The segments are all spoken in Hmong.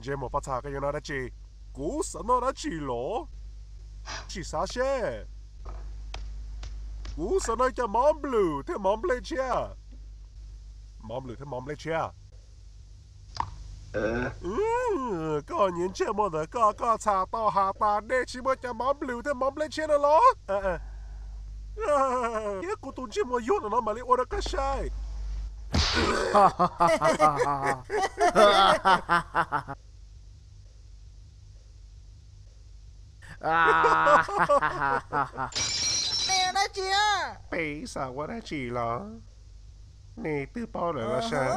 Ntsej muag pob txha, koj yuav noj dab tsi? Kuv xav noj dab tsi los? Sim xav seb. Kuv xav noj cov mov nplwm thiab mov nplej tshiab. Mov nplwm thiab mov nplej tshiab. Koj niag ntsej muag ntawd, koj, koj txham tau has tas nej tsis muaj cov mov nplwm thiab mov nplej tshiab no los? Thiab kuv tus ntsej muag yuag no mam li ua rau koj saib. Nej ua dab tsi? Peb xav ua dab tsi los? Nej twb paub lawm los sav.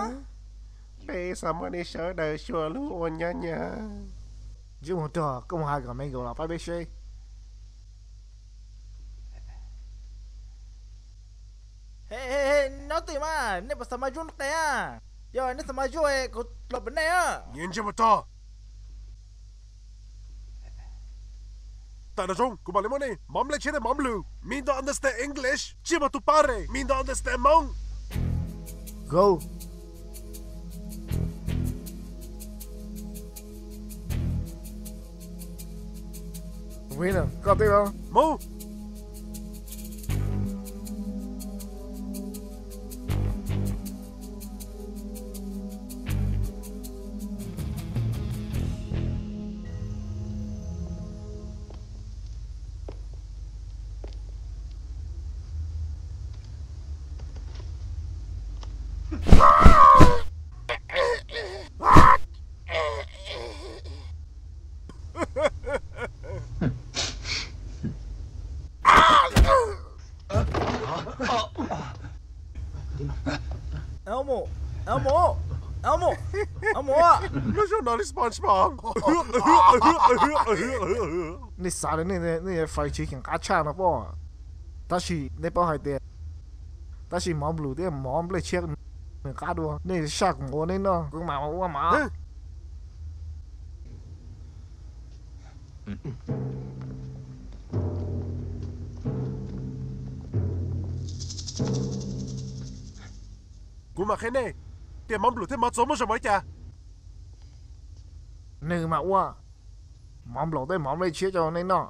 Peb xav muab nej sawv daws xyuas lub ua nyab nyab. Ntsej muag rog, koj mus hais kom Meekaus los pab peb seb. Nyob twj mas, nej puas xav mas zuj qe? Yog nej xav mas zuj, kuv los pem nej. Niag ntsej muag rog. Tam sim no kuv mam li muab nej mov nplej tshiab thiab mov nplwm. Me don't understand English, ntsej muag tus padre, me don't understand Hmoob. Go. Koj twb mus. Lub zoo no li SpongeBob. Nej xav li nej yuav fais tsis keem qab tshaj no pob. Tab sis nej paub hais tias, tab sis mov nplwm thiab mov nplej tshiab nws qab dua. Nej saj kuv ua nej noj, kuv mam ua mas. Kuv mam qhia nej tias mov nplwm thiab mov txoov muaj zoo npaum li cas. Nws mam ua mov nplwm thiab mov nplej tshiab rau nej noj.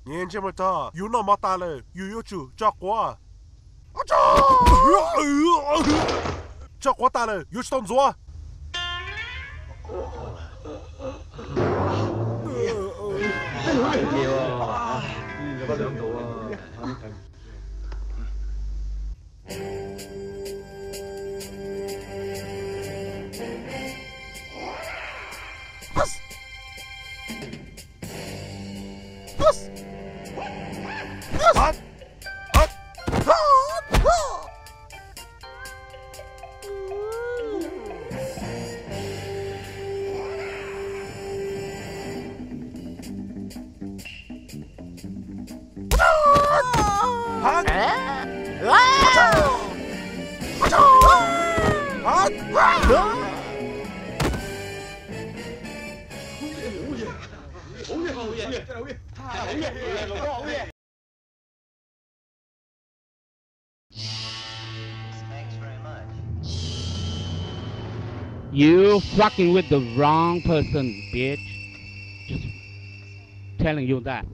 Niag ntsej muag rog, yus noj mov tas lawm yus yuav tsum tso quav. Tso quav tas lawm yuav tsis tau ntxuav. You fucking with the wrong person, bitch. Just telling you that.